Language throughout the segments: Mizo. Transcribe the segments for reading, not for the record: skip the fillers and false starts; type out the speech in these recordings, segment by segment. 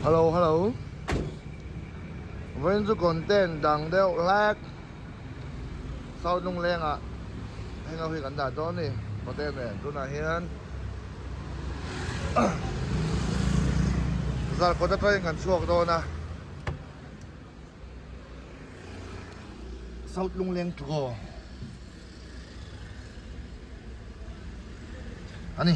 Hello hello Vawiin chu content dang deuh hlek South Lungleng ah heng ho hi kan dah dawn a ni content nen tunah hian Zarkawt atangin kan chhuak dawn a South Lungleng to go a ni.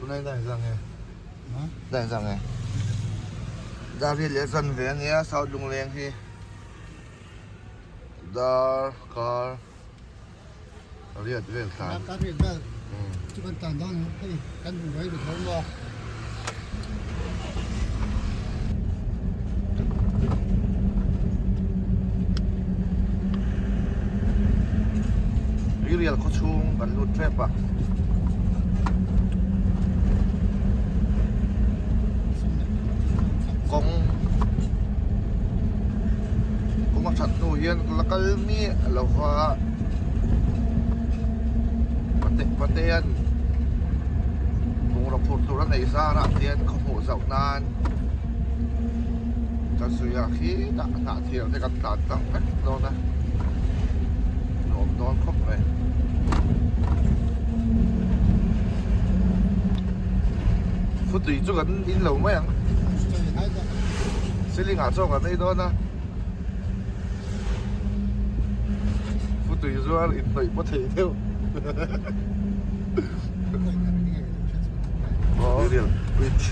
Tunah hian dan nge? Dan zang nge? Dar hi leh zan ve a nia South Lungleng hi dar kar riat vel tlan. Kar riat vel chu kan tlan dawn hei kan hmu mai ru tho maw. Tuirial khaw chhung kan lut tep a. Kawng kawng a that hnu hian la kal miah lo va pate patean bungraw phurh tur a nei zarah hian khaw hmuh zauh nan ka zui a khi tah hnah thial te kan tlan tlang vek dawn a nuam dawn khawp mai. Futui chu kan in lo mai ang ceiling ah chaw kan ei dawn a futui zuar inhnawih pawh theih deuh Aerial bridge.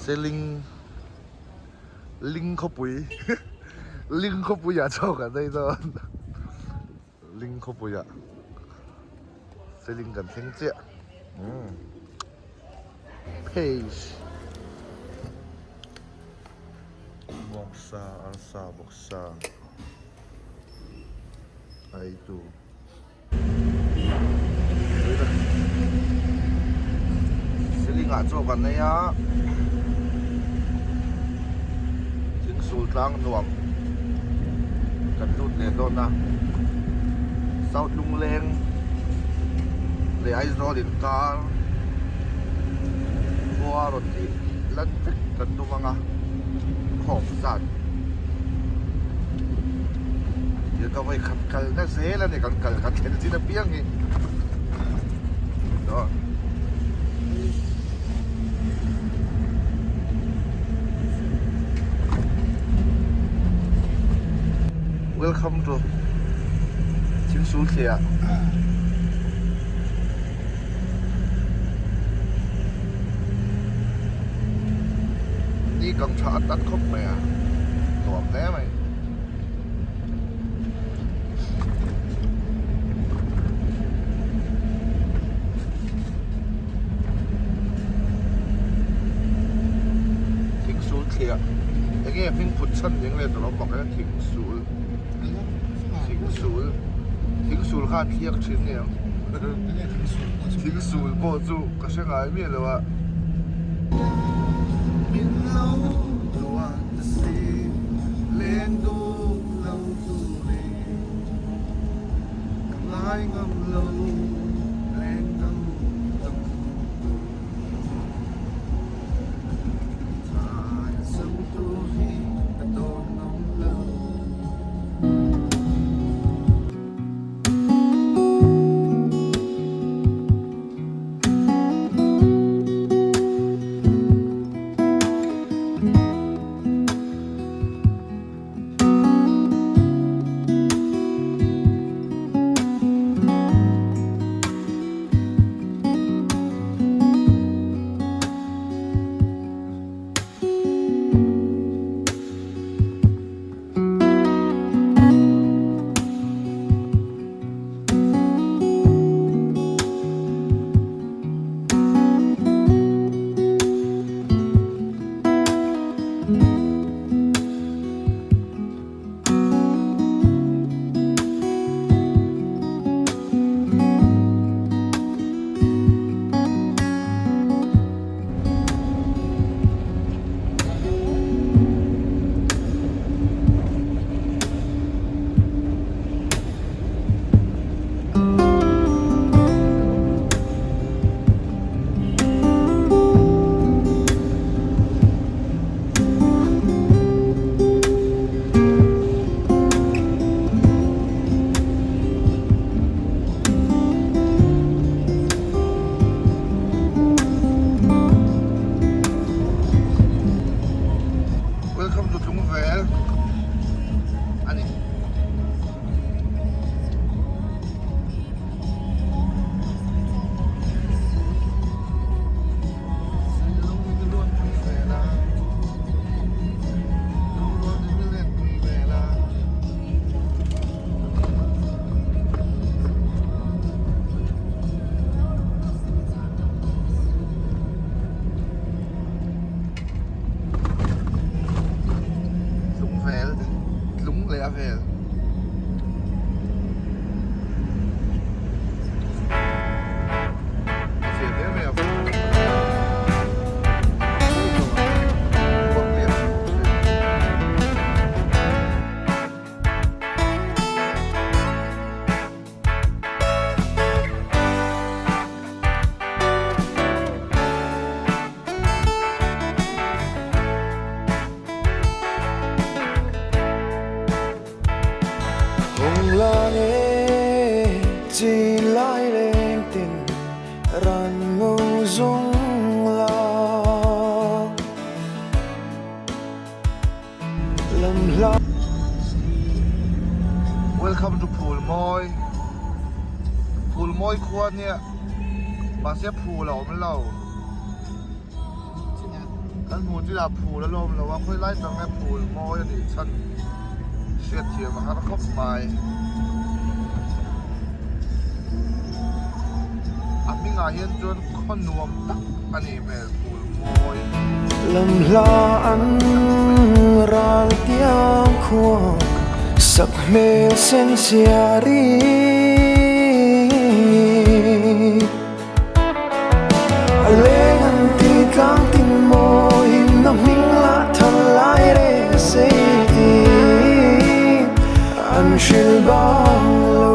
Seling Ling khawpui Ling khawpui ah chaw kan ei dawn Ling khawpui ah Seling kan thleng chiah umm Page Bawngsa arsa bawksa a ei tu. Ceiling ah chaw kan nei a thingsul tlang nuam kan lut leh dawn a South Lungleng leh Aizawl inkar khua rawn tih lan vek kan tum ang a khawm zat. Thil ka vawi khat kal na zel a ni kan kal kan thlen chin apiang hi Welcome to Thingsulthliah. Ni kang tha at at khawp mai a nuam hle mai. Thing sul thliah enge hming phut chhan eng le tawh lo bawk e thing sul thing sul thing sul kha an thliak thin aniang thing sul pawh chu ka hre ngai miah lo a. Min lo duat si le. Tlungvel a ni. Tlung vel tlung leh a vel. A fiah hle mai a Welcome to Phulmawi Phulmawi khua nia mahse phul a awm lo kan hmuh chilah phul a la awm lo a khawi lai tak nge Phulmawi a nih chhan hriatthiam a har khawp mai a hmingah hian chuan khaw nuam tak a nih hmel Phulmawi. Lam hla an ral tiang khuak sak hmel sen siari. A leng an ti tlang tin maw in a hming lah than lai reng a sei ti an hril bang lo.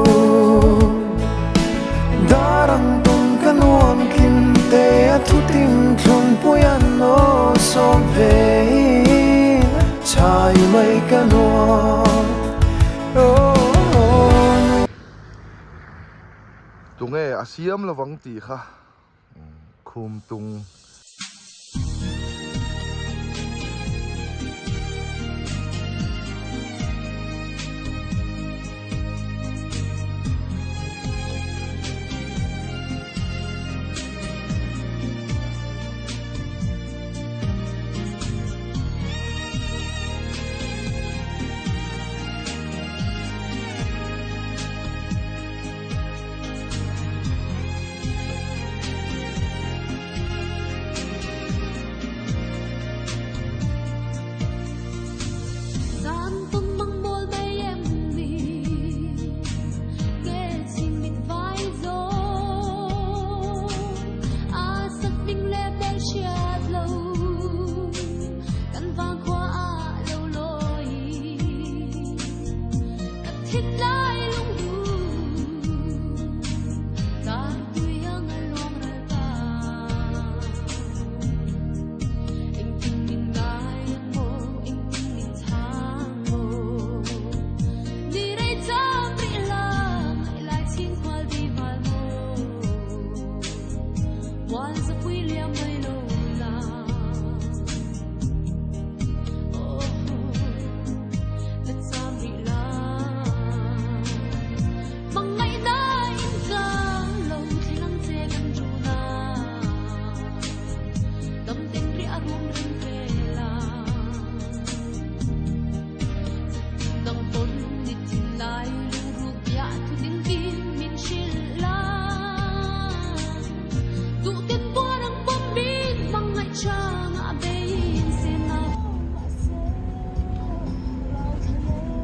Dar ang tum ka nuam kim te a thu tin thlun pui an aw sawm ve in chhai mai ka nuam. Tunge a siam lovang tih kha khum tung.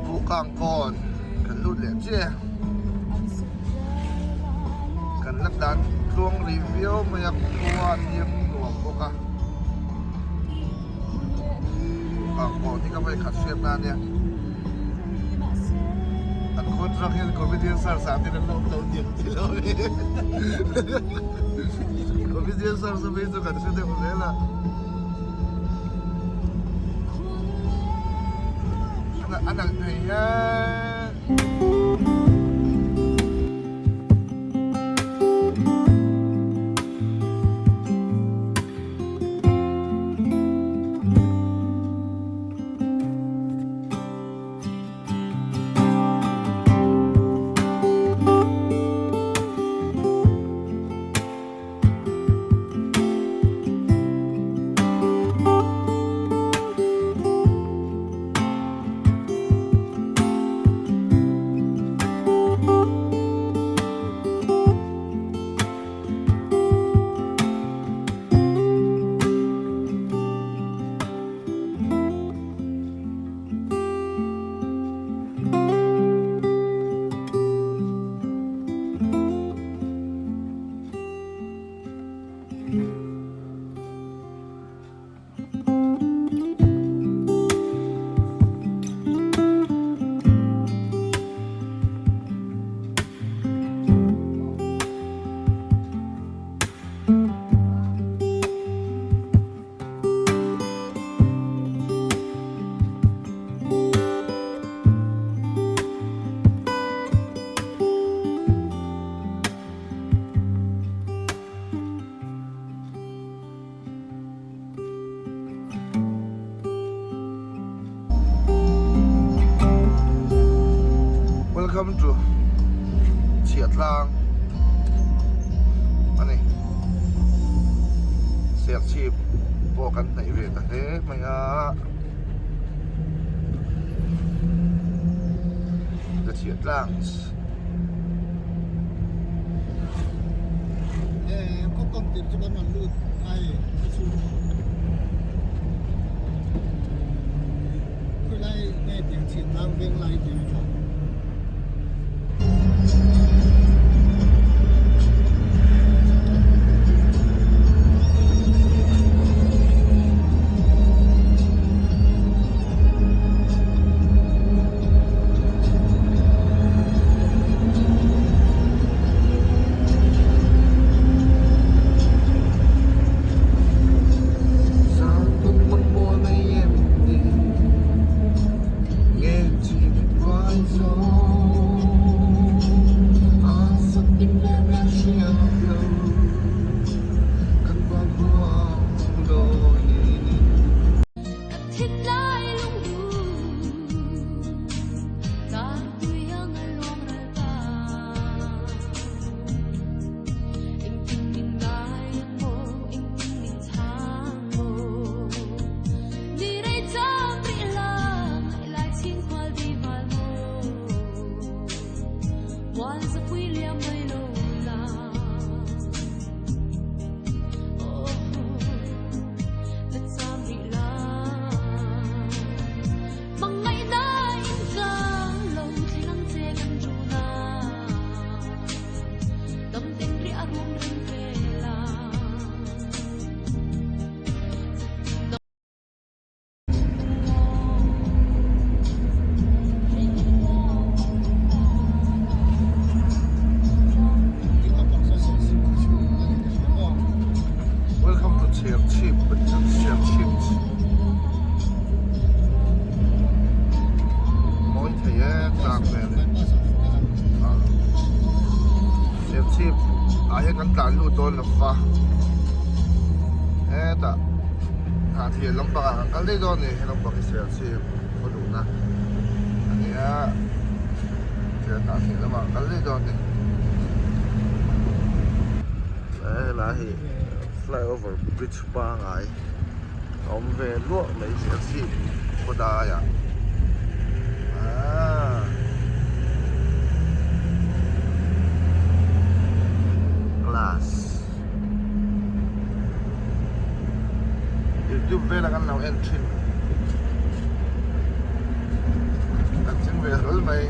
Buhkang kawn kan lut leh chiah e. Kan la tlan tluang rih viau mai a, khua a thiang nuam bawk a. Buhkang kawn hi ka vawi khat hriat na ania. An contract hian comedian sar sah ten an lo awm lo diam ti lo hi. Comedian sar sa phei chu kan hre deuh zel a. A nalh thei e. Welcome to Chhiahtlang a ni. Serchhip pawh kan hnaih ve ta hle mai a. The Chhiahtlangs. Welcome to Cherchhip Cherchhip Mawi thei e tlang vel hi Cherchhip ah hian kan tlan lut dawn lo va hetah Hnahthial lampang ah kan kal daih dawn a ni he lampang hi Serchhip khaw duhna a ni a Hnahthial lamah kan kal daih dawn a ni helai hi flyover bridge pangai a awm ve luah mai Serchhip khaw daiah aaa glass. Youtube vela kan lo en thin kan ching ve hlawl mai.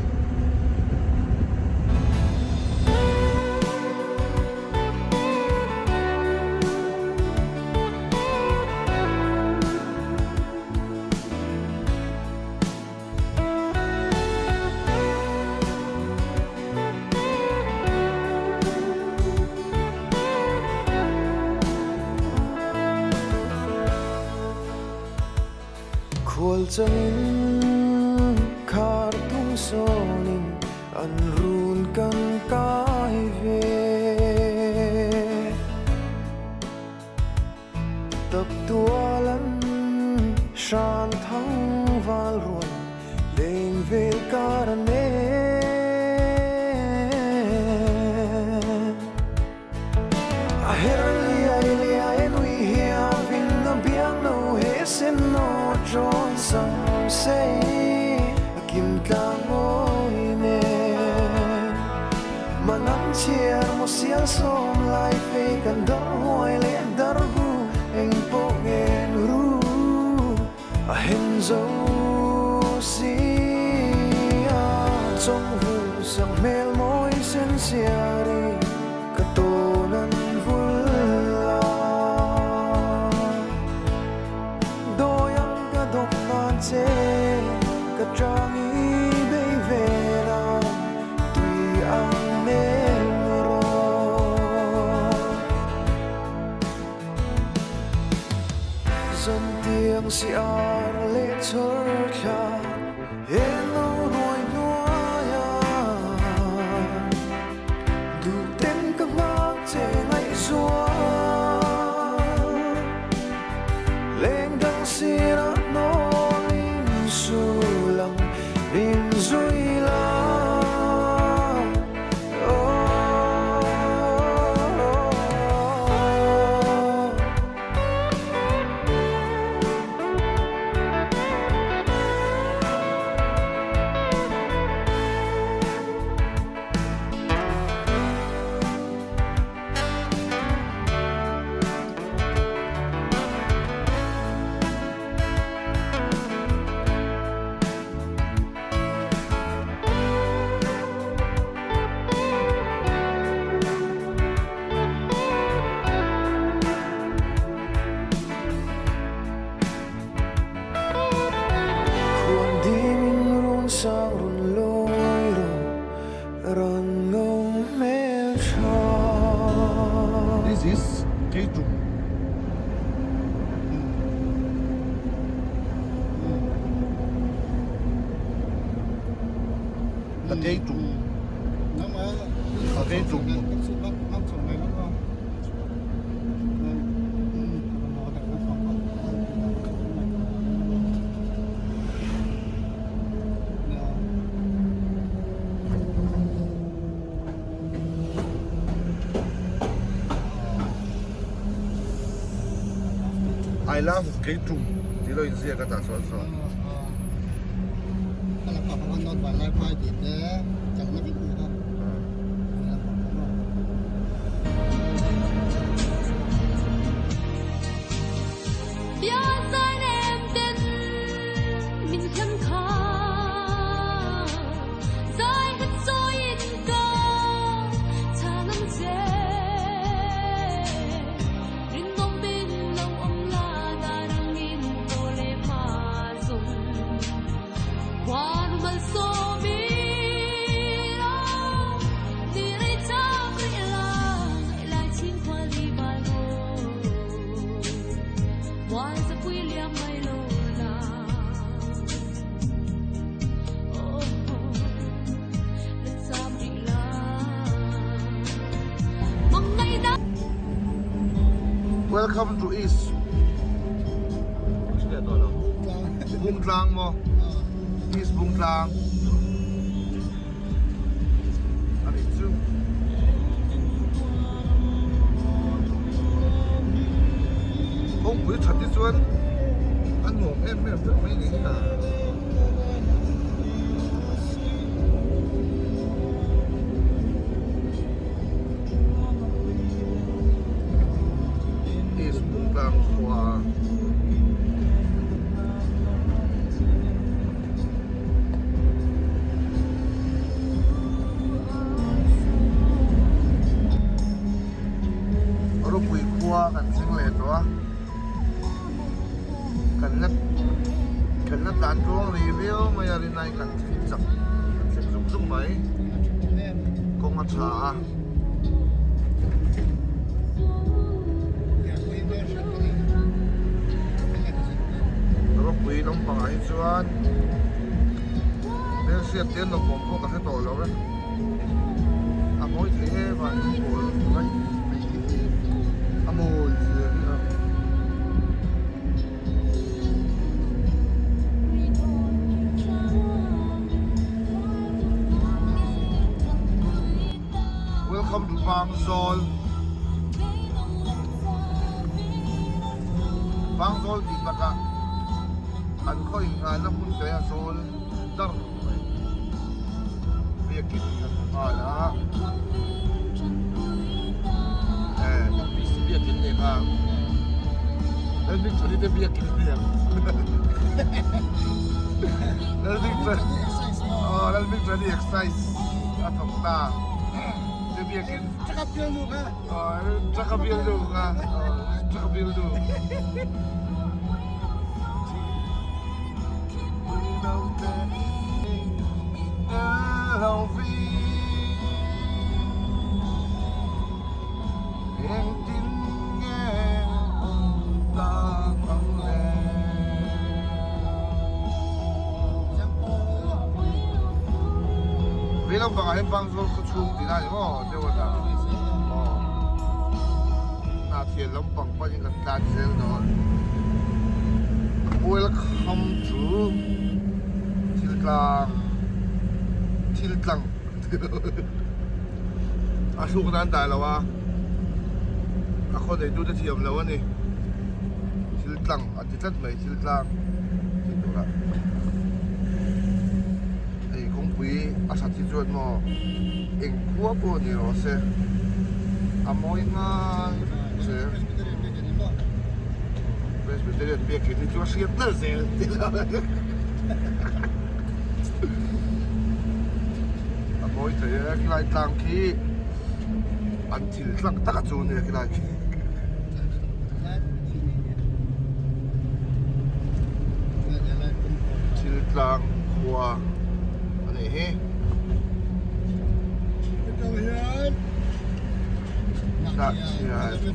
Khual changin khar tung sawnin an run kan kai ve. Tap tualan hran thang val rual leng vel kar an em. A her liai liai nui hiavin a biang no he sen no trawn sam sei a kim tlang mawi nen. Mangan chhiar maw sial sawm lai fei kan dar huai leh dar bu eng pawh ngen ru a hen zo si a. Chawng vul sak hmel mawi sen siari ka tawn an vul a. Dawi ang ka dawk nan che ka tang i bei vel a. Tui ang nem rawh. Zan tiang si ar leh chawr thla en lo ruai hnuai a. Duh ten ka nghak che ngaihzual. Leng dang sirah hnawl in su lang in zui la. Sakei tum. Sakei tum. I love Keitum tih lo inziak a tah chuan sawn. Welcome to East Bungtlang maw East Bungtlang a nih chu. Kawngpui that hi chuan a nuam em em vek mai niin a East Bungtlang khua. Ropui khua kan thleng leh tawh a kan la kan la tlan tluang rih viau mai a rinai kan thleng chak kan thleng zung zung mai kawng a tha a. Ropui lampangah hi chuan hmelhriat te an lo awm pawh ka hre tawh lo e a mawi thei em a in pawl mai a mawi zia hi a. Welcome to Pangzawl Pangzawl tih takah an khaw inngahna hmun te a zawl dar mai biakin kan hmu nghal a eh PC biakin nih kha Lalhmingthani te biakin a ni ang Lalhmingthani aw Lalhmingthani exercise a thawk ta te biakin Chaka bialnu kha Chaka bialnu kha Chaka bialnu Vei lampangah hian Pangzawl khaw chhung tih lai ni maw deuh a dah aw Hnahthial lampang panin kan tlan zel dawn Welcome to Thiltlang Thiltlang A hruk nan dah lo a a khaw neitute thiam lo a ni Thiltlang a ti tlat mai Thiltlang tih turah hei kawngpui a that hi chuan maw eng khua pawh ni rawh se a mawi ngai zel Presbyterian biakin hi chu a hriat nalh zel a mawi thei e khilai tlang khi an thil tlang tak a chu a nia khilai khi. Thil tlang khua a nih hi.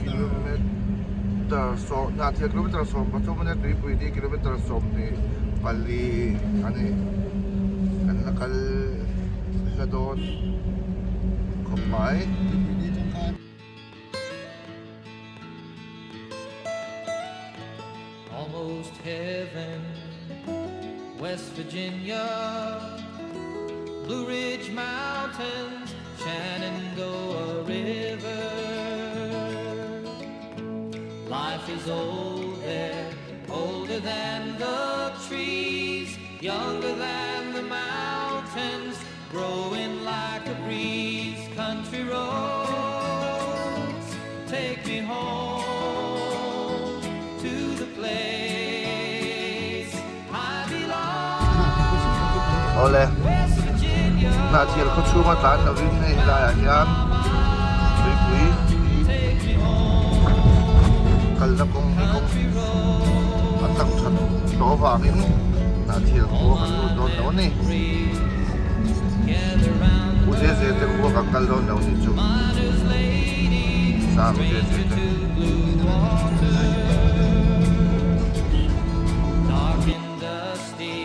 Kilometer sawm hnahthial kilometer 13 a nia tuipui hi kilometer 24 a ni kan la kal. dawn khawp mai. Almost heaven, West Virginia, Blue Ridge Mountains, Shenandoah River. Life is old there, older than the trees, younger than the mountains, growing like a breeze. Country roads, take me home to the place I belong. Awle, West Virginia, Hnahthial khaw chhunga tlan lovin hei helaiah hian tuipui take me home. kalna kawng hi kawng Country roads, a tlang that tawh avangin Hnahthial khua kan lut dawn lo a ni. breeze, gather round U zeh zeh te khua kan kal dawn lo ni chu. miner's lady, Sang u zeh zeh stranger te. to blue water. Dark and dusty,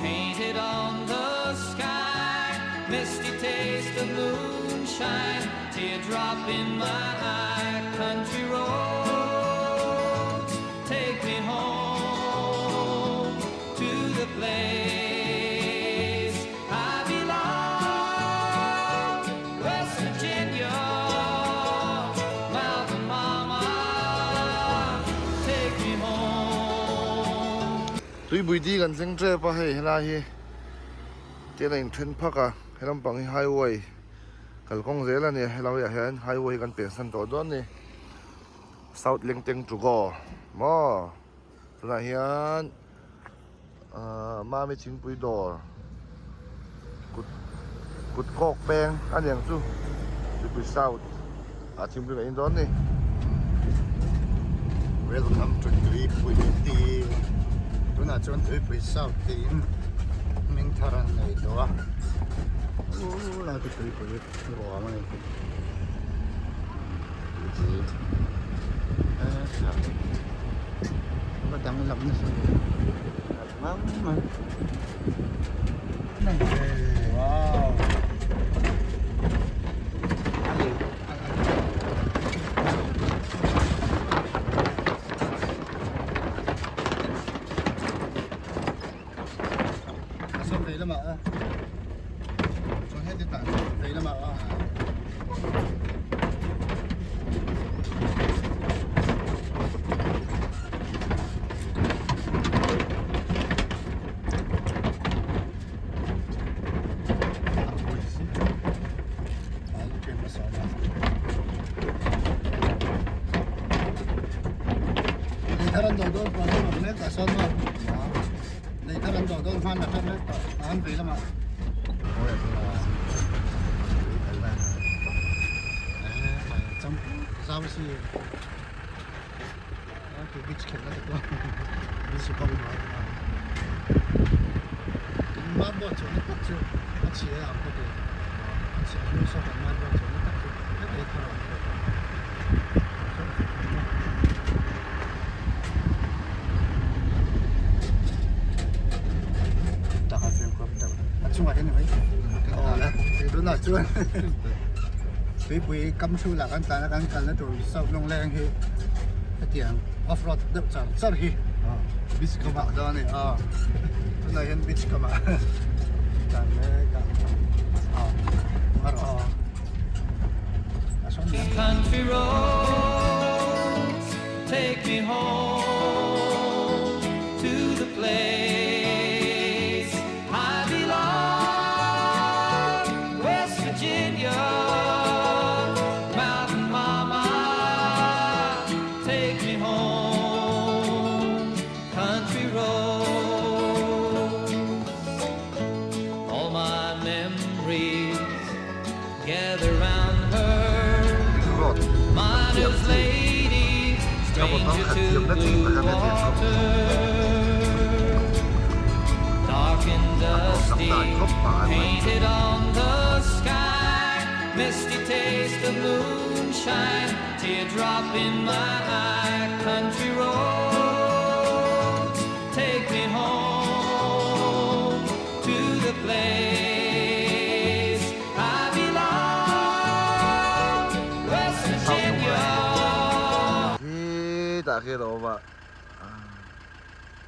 painted on the sky, misty taste of moonshine, teardrop in my eye. Country roads, take me home to the place I belong. West Virginia, Mountain Mama, take me home. Tuipui di kan thleng tep a hei helai hi tian a inthen phak a he lampang hi highway kalkawng zel a ni a helaiah hian highway kan pensan tawh dawn a ni south lengteng to go maw tunah hian ahh mami thingpui dawr kut kut kawk peng a ni ang chu tuipui south ah thingpui kan in dawn a ni. Welcome to Tuipui ti tunah chuan Tuipui South tiin hming thar an nei tawh a u lai chu Tuipui ruam a ni Tuipui va danglam nasa ngang mai wow. Saw vei lamah a chuan heti tah vei lamah a Tuipui kam thu lah kan tlan a kan kalna tur South Lungleng hi hetiang off road deuh char char hi beach kamah dawn a ni a tunah hian beach kamah tlan mek a Country roads, take me home to the place I belong. West Virginia, Mountain Mama, take me home. Country roads, all my memories gather round her. Road Miner's lady, stranger to blue water. Dark and dusty, painted on the sky. Misty taste of moonshine, teardrop in my eye. Country roads, take me home to the place Tah khian a awm a,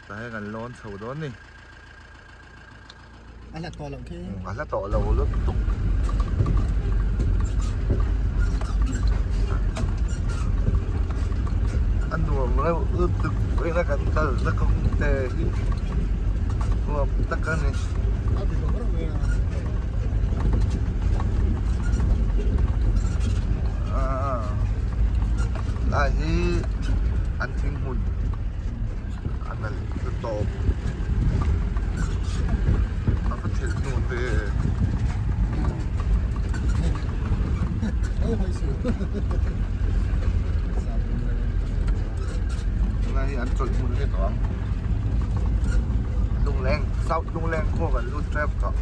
tah hian kan lawn chho dawn ni. A hla tawh loh khi. A hla tawh lo lutuk. A nuam reuh lutuk ina kan kal na kawng te hi nuam tak a ni. Lai hi an thing hmun a nalh ta tawp a va thelh hnu ve. Tunlai hi an chawlh hmun a ni tawh ang. Lungleng South Lungleng khua kan lut tep tawh.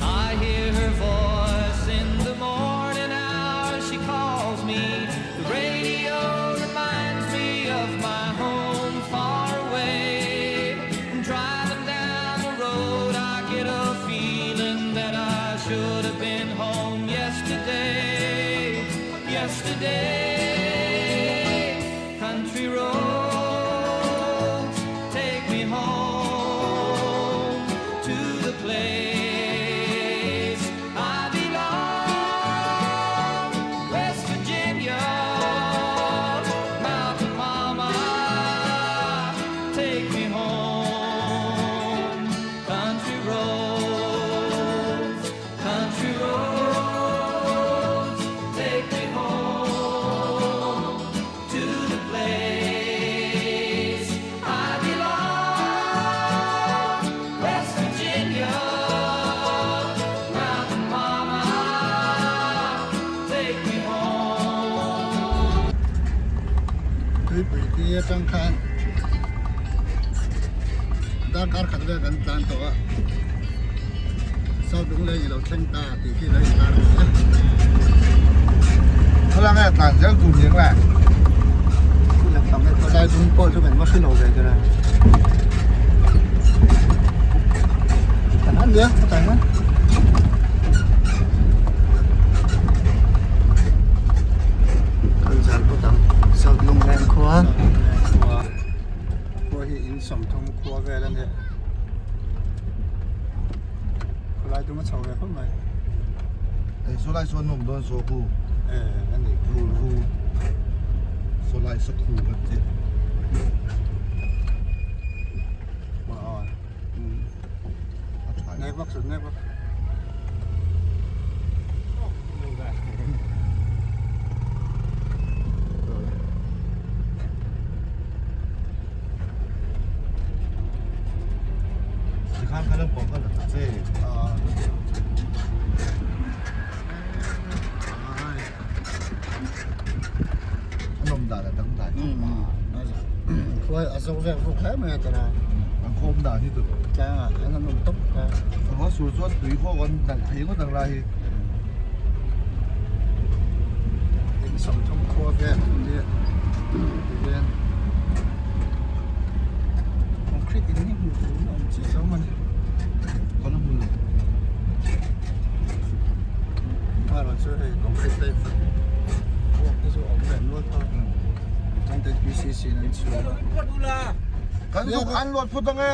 I hear her voice in the morning hour she calls me the radio reminds me of my home far away driving down the road I get a feeling that I should have been home yesterday yesterday country roads take me home to the place I belong West Virginia Mountain Mama take me home country roads country roads take me home to the place I belong West Virginia Mountain Mama take me home Tuipui te atang khan darkar khat vel kan tlan tawh a South Lungleng i lo thleng ta tih khi lo intar a ni a. Khawlai nge tlan zel tur ni ang le? Thu lem tam e khawlai dung pawh chu kan va hre lo ve ber a. Kan han nia khawtlai hian. Kan zal phawt ang South Lungleng khua. Khua hi in sawmthum khua vel a nia. Khawlai dum a chho ve khawp mai. Hei saw lai sawn nawm dawn saw khu. Eh a ni khu khu. Saw lai saw khu kan ti. Wow. Nei vak sut nei vak. Tikhan kha lampang kha la ta che. A nawm dan a dang dai khawp a. Khuai a zo vek vuk hle mai a tara. An khawm dan hi tur. Tlangah an an awm tawp a. Ruah sur chuan tui pawh kan nalh thei ngawt ang lai hi. In sawmthum khua vel an nia tihian concrete in hi hmuh tur in a awm chiah lo mawni. Kan hmu lo. Amaherawh chu hei concrete te work te chu a awm ve nual phawt a chuan tin P C C in an chhuah a. Kan zuk an luat phut ang e.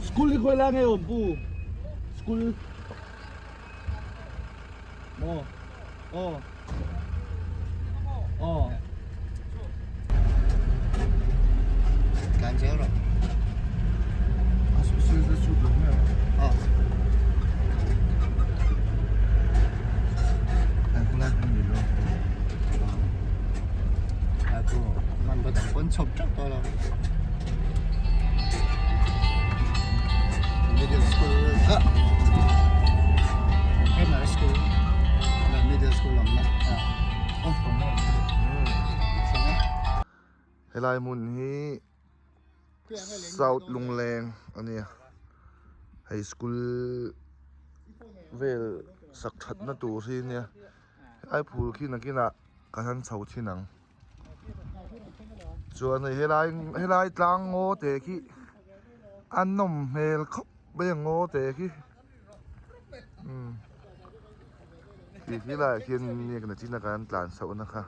School hi khawi lai nge awm pu school maw aw aw Tlan zel rawh a su sil te chhut lo mai aw Ai khulai hmun ni lo. Ai chu man ba dang pawn chhawp teuh tawh lo. Middle school ah primary school leh middle school awm na Helai hmun hi South Lungleng a nia hei school vel sak that na tur hi nia helai phul khi nakinah ka han chho thin ang chuan hei helai helai tlang ngaw te khi. A nawm hmel khawp mai a ngaw te khi umm khi khi laiah khian nge ka chin a kan tlan chhoh na kha.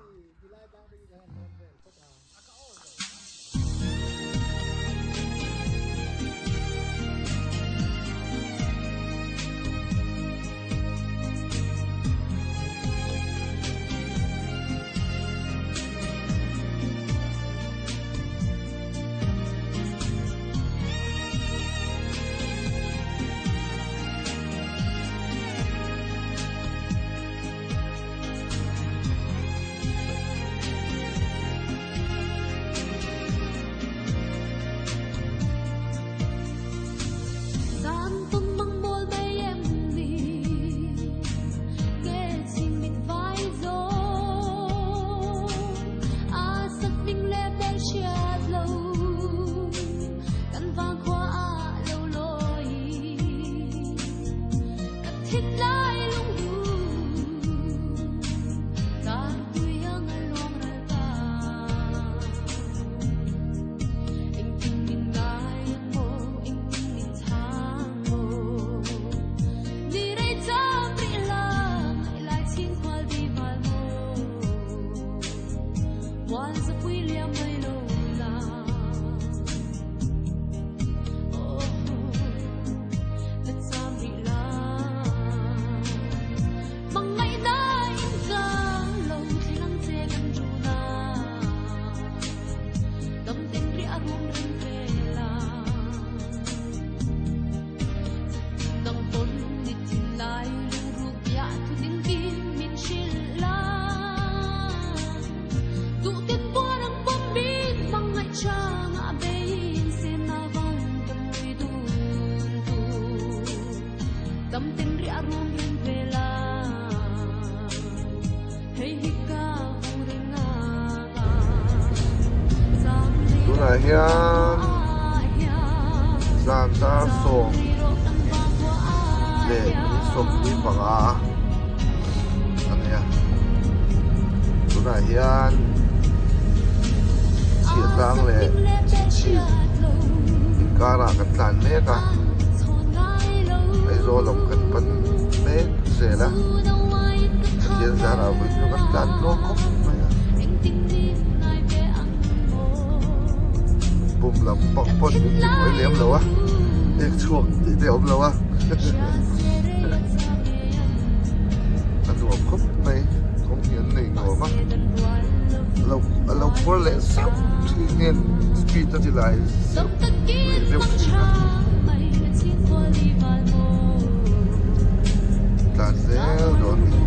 Tunah hian zan dar sawm leh minute 25 a ni a tunah hian chhiahtlang leh chhinchhip inkarah kan tlan mek a Aizawl lam kan pan mek zel a Pathian zarah vawi chu kan tlan tluang khawp mai a bum lam pang pawn min ti buai lem lo a ek chhuak tih te a awm lo a a nuam khawp mai kawng hi an nei nuam a a lo khuar leh zauh thin hian speed a ti lai zeuh leh deuh thin a tlan zel dawn a ni.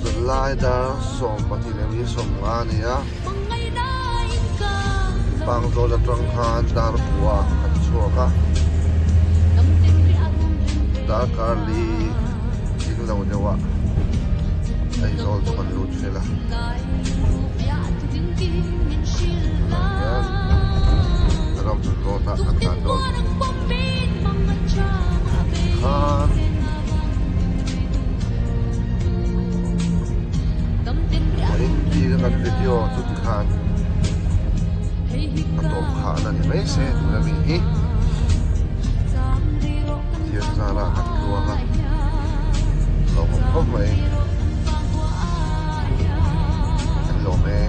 Tunlai dar 12 leh minute 15 a ni a Pangzawl atang khan dar kua an chhuak a darkar li ding lo deuh ah Aizawl chu kan lut fel a tunah hian Ramhlun road ah kan tlan dawn khan. Vawiin tir kan video chu tikhan a tawp khah a ni mai se tuna mi hi thian zara kan tluang a lawmawm khawp mai an lawm e.